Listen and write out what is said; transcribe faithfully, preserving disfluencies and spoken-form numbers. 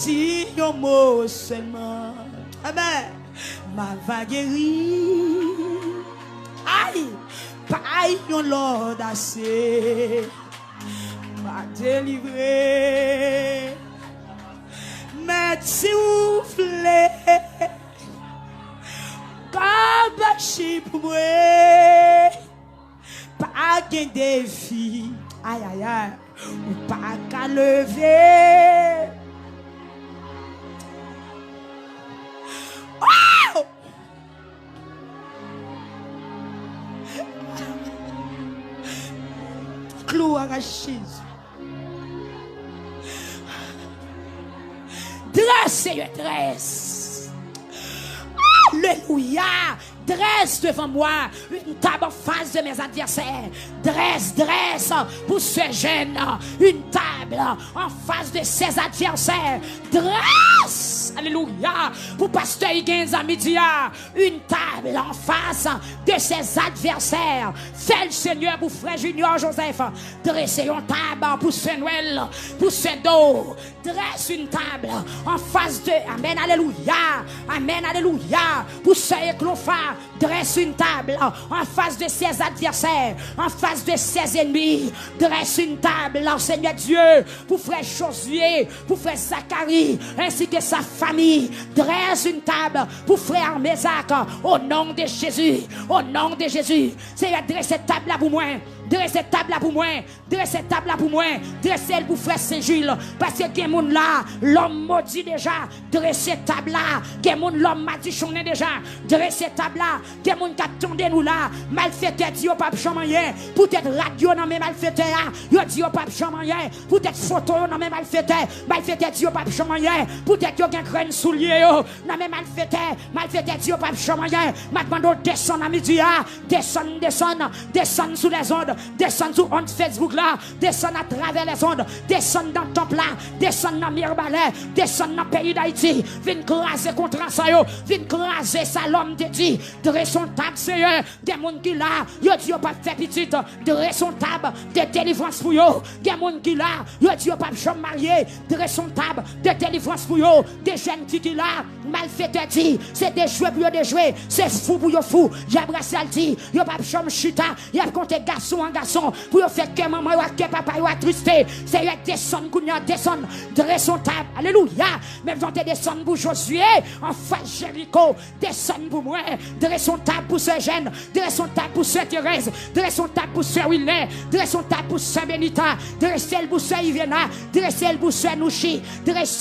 Si yon mo sèlman, amèn, m a va geri. Ay, pa yon lòd ase, m a delivre. Mèt, si w vle, kabachi pou mwen. Pa gen defi, ayayay, ou pa ka leve. Oh! Gloire à Jésus. Drès, Seyè, drès. Alelouya. Dresse devant moi une table en face de mes adversaires. Dresse, dresse pour ce jeune une table en face de ses adversaires. Dresse, alelouya, pou pastè Higgins a midi a, une table en face de ses adversaires. Fè l, Senyè, pou frè Junior Joseph. Drese yon tab pou sè Nwèl, pou sè Do. Dresse une table en face de, amèn, alelouya, amèn, alelouya, pou sè Eklofa. Dresse une table en face de ses adversaires, en face de ses ennemis. Dresse une table, Seigneur Dieu, pour frère Josué, pour frère Zacharie, ainsi que sa famille. Dresse une table pour frère Mézak, au nom de Jésus, au nom de Jésus. Seyè, drese tab la pou mwen. Drese tab la pou mwen. Drese tab la pou mwen. Drese l pou frè Sen Jil. Paske gen moun la, lòm modi deja. Drese tab la. Gen moun lòm madichonnen deja. Drese tab la. Gen moun k ap tande nou la. Malfetè di yo p ap janm anyen. Poutèt rad yo nan men malfetè a, yo di yo p ap janm anyen. Poutèt foto yo nan men malfetè, malfetè di yo p ap janm anyen. Poutèt yo gen grenn soulye yo nan men malfetè, malfetè di yo p ap janm anyen. M ap mande w desann a midi a. Desann, desann, desann sou lèzond, desann sou ond Facebook la, desann atravè lèzond, desann nan tanp la, desann nan Mirbalè, desann nan peyi Dayiti, vin kraze kontra sa yo, vin kraze sa lòm te di. Drese yon tab, Seyè, gen moun ki la, yo di yo p ap fè pitit, drese yon tab de delivrans pou yo. Gen moun ki la, yo di yo p ap janm marye, drese yon tab de delivrans pou yo. Gen jèn fi ki la, malfetè di, se dejwe pou yo dejwe, se fou pou yo fou. Jabra Sal di, yo p ap janm chita, y ap konte gason an gason, pou yo fè kè manman yo ak kè papa yo atriste. Seyè, desann kounye a, desann, drese yon tab, alelouya. Menm jan w te desann pou Jozye, an fas Jeriko, desann pou mwen, drese yon tab pou sè Jèn, drese yon tab pou sè Terèz, drese yon tab pou sè Wilner, drese yon tab pou sè Benita, drese l pou sè Ivena, drese l pou sè Nouchi, drese